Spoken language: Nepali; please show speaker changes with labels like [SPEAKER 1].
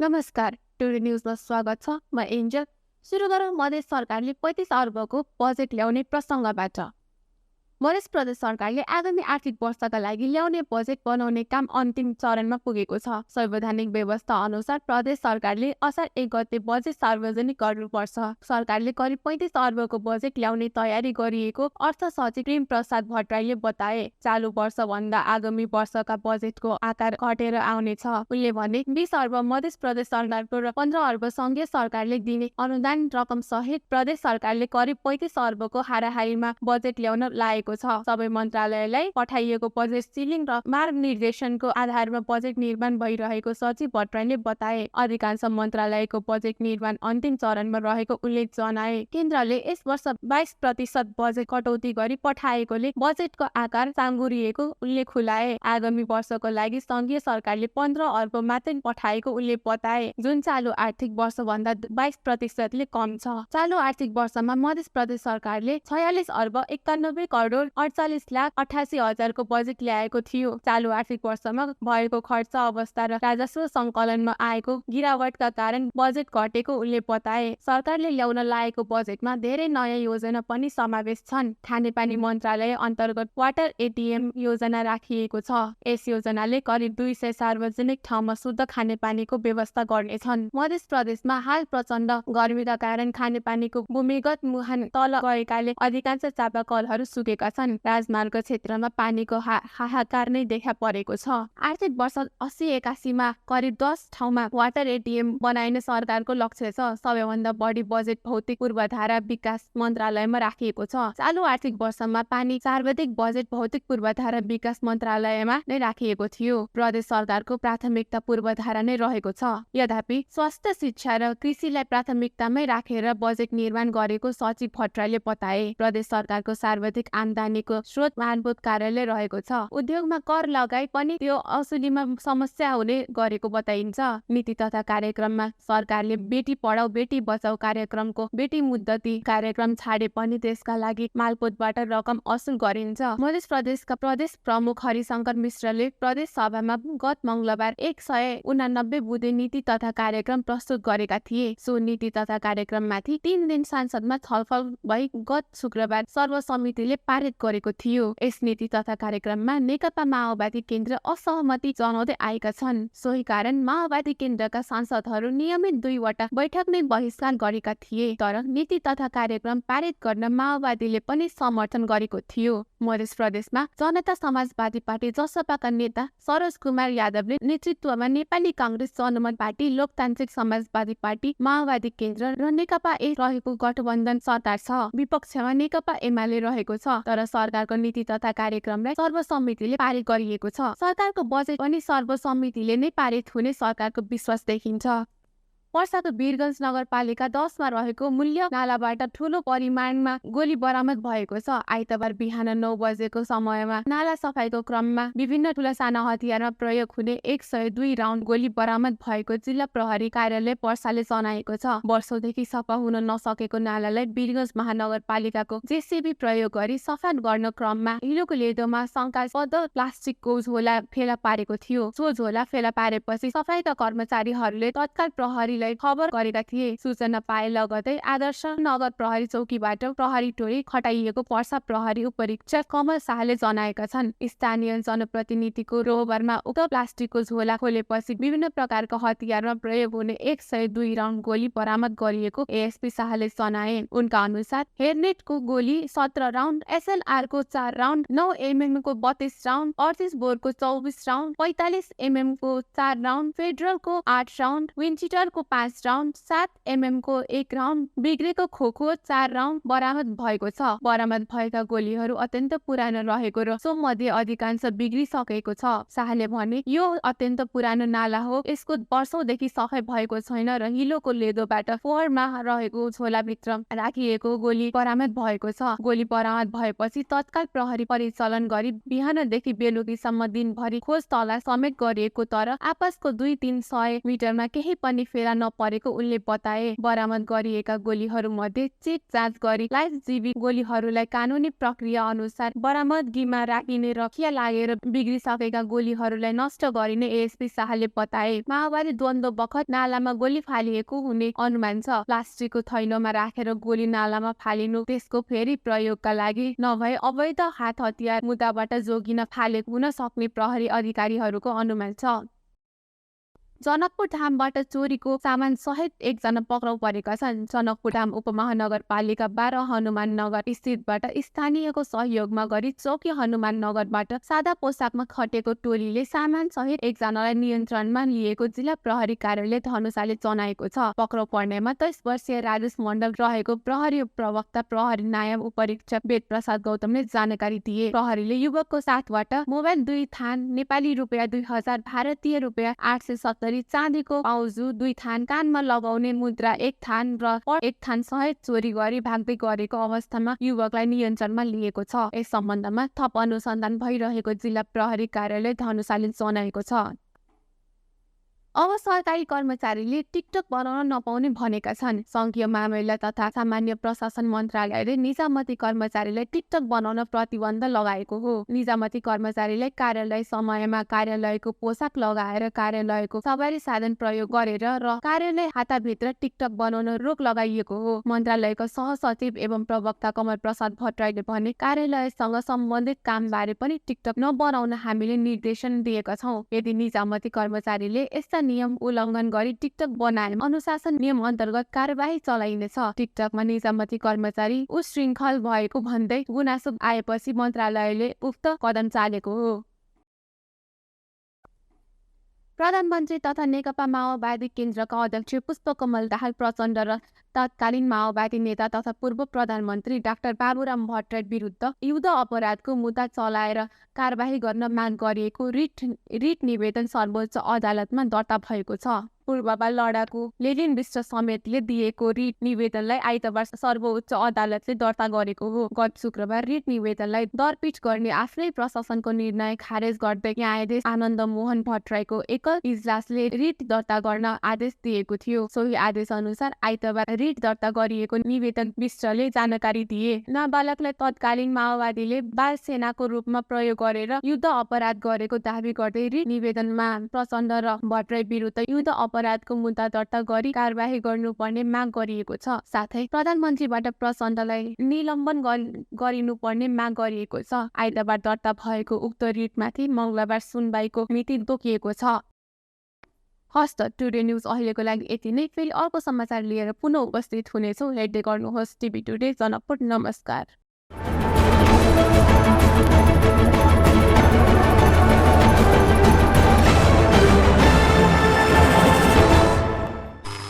[SPEAKER 1] नमस्कार, टुडे न्यूजमा स्वागत छ। म एन्जल। सुरु गरौँ मधेस सरकारले 35 अर्बको बजेट ल्याउने प्रसङ्गबाट। मधेस प्रदेश सरकारले आगामी आर्थिक वर्षका लागि ल्याउने बजेट बनाउने काम अन्तिम चरणमा पुगेको छ। संवैधानिक व्यवस्था अनुसार प्रदेश सरकारले असार 1 गते बजेट सार्वजनिक गर्नुपर्छ। सरकारले करिब 35 अर्बको बजेट ल्याउने तयारी गरिएको अर्थ सचिव प्रेम प्रसाद भट्टराईले बताए। चालु वर्षभन्दा आगामी वर्षका बजेटको आकार घटेर आउनेछ। उनले भने 20 अर्ब मधेस प्रदेश सरकारको र 15 अर्ब संघीय सरकारले दिने अनुदान रकम सहित प्रदेश सरकारले करिब 35 अर्बको हाराहारीमा बजेट ल्याउन लागेको छ। सबै मन्त्रालयलाई पठाइएको बजेट सिलिङ र मार्ग निर्देशनको आधारमा बजेट निर्माण भइरहेको सचिव भट्टराईले बताए। अधिकांश मन्त्रालयको बजेट निर्माण अन्तिम चरणमा रहेको उल्लेख जनाए। केन्द्रले यस वर्ष 22% बजेट कटौती गरी पठाएकोले बजेटको आकार साँगुरिएको उल्लेख खुलाए। आगामी वर्षको लागि संघीय सरकारले 15 अर्ब मात्रै पठाएको उल्लेख बताए, जुन चालु आर्थिक वर्षभन्दा 22%ले कम छ। चालु आर्थिक वर्षमा मध्य प्रदेश सरकारले 46 अर्ब 91 करोड 48,88,000 को बजेट ल्याएको थियो। चालु आर्थिक वर्षमा भएको खर्च अवस्था र राजस्व सङ्कलनमा आएको गिरावटका कारण बजेट घटेको उनले बताए। सरकारले ल्याउन लागेको बजेटमा धेरै नयाँ योजना पनि समावेश छन्। खानेपानी मन्त्रालय अन्तर्गत वाटर एटिएम योजना राखिएको छ। यस योजनाले करिब 200 सार्वजनिक ठाउँमा शुद्ध खानेपानीको व्यवस्था गर्नेछन्। मध्य प्रदेशमा हाल प्रचण्ड गर्मीका कारण खानेपानीको भूमिगत मुहान तल गएकाले अधिकांश चापाकलहरू सुकेका छन्। राजमार्ग क्षेत्रमा पानीको हाहाकार नै देखा परेको छ। आर्थिक वर्ष 80-81 मा करिब 10 ठाउँमा वाटर एटिएम बनाइने सरकारको लक्ष्य छ। सबैभन्दा बढी बजेट भौतिक पूर्वाधार विकास मन्त्रालयमा राखिएको छ। चालु आर्थिक वर्षमा पानी सर्वाधिक बजेट भौतिक पूर्वाधार विकास मन्त्रालयमा नै राखिएको थियो। प्रदेश सरकारको प्राथमिकता पूर्वाधार नै रहेको छ। यद्यपि स्वास्थ्य, शिक्षा र कृषिलाई प्राथमिकतामै राखेर बजेट निर्माण गरेको सचिव भट्टराईले बताए। प्रदेश सरकारको सर्वाधिक आम्दानीको स्रोत मानवोध कार्यालय रहेको छ। उद्योगमा कर लगाई पनि त्यो असुलीमा समस्या हुने गरेको बताइन्छ। नीति तथा कार्यक्रममा सरकारले बेटी पढाऊ बेटी बचाऊ कार्यक्रमको बेटी मुद्दती कार्यक्रम छाडे पनि त्यसका लागि मालपोतबाट रकम असुल गरिन्छ। मध्य प्रदेशका प्रदेश प्रमुख हरिशंकर मिश्रले प्रदेश सभामा गत मंगलबार 189 बुँदे नीति तथा कार्यक्रम प्रस्तुत गरेका थिए। सो नीति तथा कार्यक्रममाथि 3 दिन संसदमा छलफल भई गत शुक्रबार सर्वसम्मतिले पारित गरेको थियो। यस नीति तथा कार्यक्रममा नेकपा माओवादी केन्द्र असहमति जनाउँदै आएका छन्। सोही कारण माओवादी केन्द्रका सांसदहरू नियमित 2 वटा बैठक नै बहिष्कार गरेका थिए। तर नीति तथा कार्यक्रम पारित गर्न माओवादीले पनि समर्थन गरेको थियो। मध्य प्रदेशमा जनता समाजवादी पार्टी जसपाका नेता सरोज कुमार यादवले नेतृत्वमा नेपाली कांग्रेस जनमत पार्टी, लोकतान्त्रिक समाजवादी पार्टी, माओवादी केन्द्र र नेकपा रहेको गठबन्धन सरकार छ। विपक्षमा नेकपा एमाले रहेको छ। तर सरकारको नीति तथा कार्यक्रमलाई सर्वसम्मतिले पारित गरिएको छ। सरकारको बजेट पनि सर्वसम्मतिले नै पारित हुने सरकारको विश्वास देखिन्छ। वर्षाको वीरगञ्ज नगरपालिका 10 मा रहेको मूल्य नालाबाट ठूलो परिमाणमा गोली बरामद भएको छ। आइतबार बिहान 9 बजेको समयमा नाला सफाईको क्रममा विभिन्न ठूला साना हतियारमा प्रयोग हुने 102 राउन्ड गोली बरामद भएको जिल्ला प्रहरी कार्यालय पर्साले जनाएको छ। वर्षौंदेखि सफा हुन नसकेको नालालाई वीरगञ्ज महानगरपालिकाको जेसीबी प्रयोग गरी सफा गर्न क्रममा हिलोको लेदोमा शंकास्पद प्लास्टिकको झोला फेला पारेको थियो। सो झोला फेला पारेपछि सफाईका कर्मचारीहरूले तत्काल प्रहरीलाई खबर गरेका थिए। सूचना पाए लगतै आदर्श नगर प्रहरी चौकीबाट प्रहरी टोली खटाइएको पर्सा प्रहरी उपरीक्षक कमल शाहले जनाएका छन्। स्थानीय जनप्रतिनिधिको रोहबरमा उक्त प्लास्टिकको झोला खोलेपछि विभिन्न प्रकारका हतियारमा प्रयोग हुने 102 राउन्ड गोली बरामद गरिएको एएसपी शाहले जनाए। उनका अनुसार हेर्नेटको गोली 17 राउन्ड, एसएलआर को 4 राउन्ड, 9 एमएम को 32 राउन्ड, 38 बोरको 24 राउन्ड, 45 एमएम को 4 राउन्ड, फेडरल को 8 राउन्ड, विन्चिटर को 5 राउन्ड, 7 एमएम को 1 राउन्ड, बिग्रेको खोखो 4 राउन्ड बरामद भएको छ। बरामद भएका गोलीहरू अत्यन्त पुरानो रहेको र सो मध्ये अधिकांश बिग्रिसकेको छ। शाहले भने यो अत्यन्त पुरानो नाला हो, यसको वर्षौंदेखि सफाई भएको छैन र हिलोको लेदोबाट फोहोरमा रहेको झोलाभित्र राखिएको गोली बरामद भएको छ। गोली बरामद भएपछि तत्काल प्रहरी परिचालन गरी बिहानदेखि बेलुकीसम्म दिनभरि खोज तलास समेत गरिएको, तर आपसको 2-300 मिटरमा केही पनि फेला नपरेको उनले बताए। बरामद गरिएका गोलीहरूमध्ये चेक जाँच गरी लाइफजीवी गोलीहरूलाई कानुनी प्रक्रिया अनुसार बरामदगीमा राखिने र खिया लागेर बिग्रिसकेका गोलीहरूलाई नष्ट गरिने एएसपी शाहले बताए। माओवादी द्वन्द्व बखत नालामा गोली फालिएको हुने अनुमान छ। प्लास्टिकको थैलोमा राखेर गोली नालामा फालिनु त्यसको फेरि प्रयोगका लागि नभए अवैध हात हतियार मुद्दाबाट जोगिन फालेको हुन सक्ने प्रहरी अधिकारीहरूको अनुमान छ। जनकपुर धामबाट चोरीको सामान सहित एकजना पक्राउ परेका छन्। जनकपुर धाम उपमहानगरपालिका 12 हनुमान नगर स्थितबाट स्थानीयको सहयोगमा गरी चौकी हनुमान नगरबाट सादा पोसाकमा खटेको टोलीले सामान सहित एकजनालाई नियन्त्रणमा लिएको जिल्ला प्रहरी कार्यालय धनुषाले जनाएको छ। पक्राउ पर्नेमा 23 वर्षीय राजेश मण्डल रहेको प्रहरी प्रवक्ता प्रहरी नायब उपरीक्षक वेद प्रसाद गौतमले जानकारी दिए। प्रहरीले युवकको साथबाट मोबाइल 2 थान, नेपाली रुपियाँ 2000, भारतीय रुपियाँ 870, चाँदीको पाउजु 2 थान, कानमा लगाउने मुद्रा 1 थान र 1 थान सहित चोरी गरी भाग्दै गरेको अवस्थामा युवकलाई नियन्त्रणमा लिएको छ। यस सम्बन्धमा थप अनुसन्धान भइरहेको जिल्ला प्रहरी कार्यालय धनुषाले जनाएको छ। अब सरकारी कर्मचारीले टिकटक बनाउन नपाउने भनेका छन्। संघीय मामिला तथा सामान्य प्रशासन मन्त्रालयले निजामती कर्मचारीलाई टिकटक बनाउन प्रतिबन्ध लगाएको हो। निजामती कर्मचारीलाई कार्यालय समयमा कार्यालयको पोसाक लगाएर कार्यालयको सवारी साधन प्रयोग गरेर र कार्यालय हाताभित्र टिकटक बनाउन रोक लगाइएको हो। मन्त्रालयका सहसचिव एवं प्रवक्ता कमल प्रसाद भट्टराईले भने कार्यालयसँग सम्बन्धित कामबारे पनि टिकटक नबनाउन हामीले निर्देशन दिएका छौँ। यदि निजामती कर्मचारीले यस्ता नियम उल्लङ्घन गरी टिकटक बनाए अनुशासन नियम अन्तर्गत कार्यवाही चलाइनेछ। टिकटकमा निजामती कर्मचारी उशृङ्खल भएको भन्दै गुनासो आएपछि मन्त्रालयले उक्त कदम चालेको हो। प्रधानमन्त्री तथा नेकपा माओवादी केन्द्रका अध्यक्ष पुष्पकमल दाहाल प्रचण्ड र तत्कालीन माओवादी नेता तथा पूर्व प्रधानमन्त्री डाक्टर बाबुराम भट्टराई विरुद्ध युद्ध अपराधको मुद्दा चलाएर कारबाही गर्न माग गरिएको रिट निवेदन सर्वोच्च अदालतमा दर्ता भएको छ। पूर्वमा लडाकु लेनिन विष्ट समेतले दिएको रिट निवेदनलाई आइतबार सर्वोच्च अदालतले दर्ता गरेको हो। गत शुक्रबार रिट निवेदनलाई दरपीट गर्ने आफ्नै प्रशासनको निर्णय खारेज गर्दै न्यायाधीश आनन्द मोहन भट्टराईको एकल इजलासले रिट दर्ता गर्न आदेश दिएको थियो। सोही आदेश अनुसार आइतबार रिट दर्ता गरिएको निवेदन विष्टले जानकारी दिए। नाबालकलाई तत्कालीन माओवादीले बाल सेनाको रूपमा प्रयोग गरेर युद्ध अपराध गरेको दावी गर्दै रिट निवेदनमा प्रचण्ड र भट्टराई विरुद्ध युद्ध अपराधको मुद्दा दर्ता गरी कारबाही गर्नुपर्ने माग गरिएको छ। साथै प्रधानमन्त्रीबाट प्रचण्डलाई निलम्बन गरिनुपर्ने माग गरिएको छ। आइतबार दर्ता भएको उक्त रिटमाथि मंगलबार सुनवाईको मिति तोकिएको छ। हस्त टुडे न्यूज अहिलेको लागि यति नै। फेरि अर्को समाचार लिएर पुनः उपस्थित हुनेछौँ। हेर्दै गर्नुहोस् टिभी टुडे जनकपुर। नमस्कार।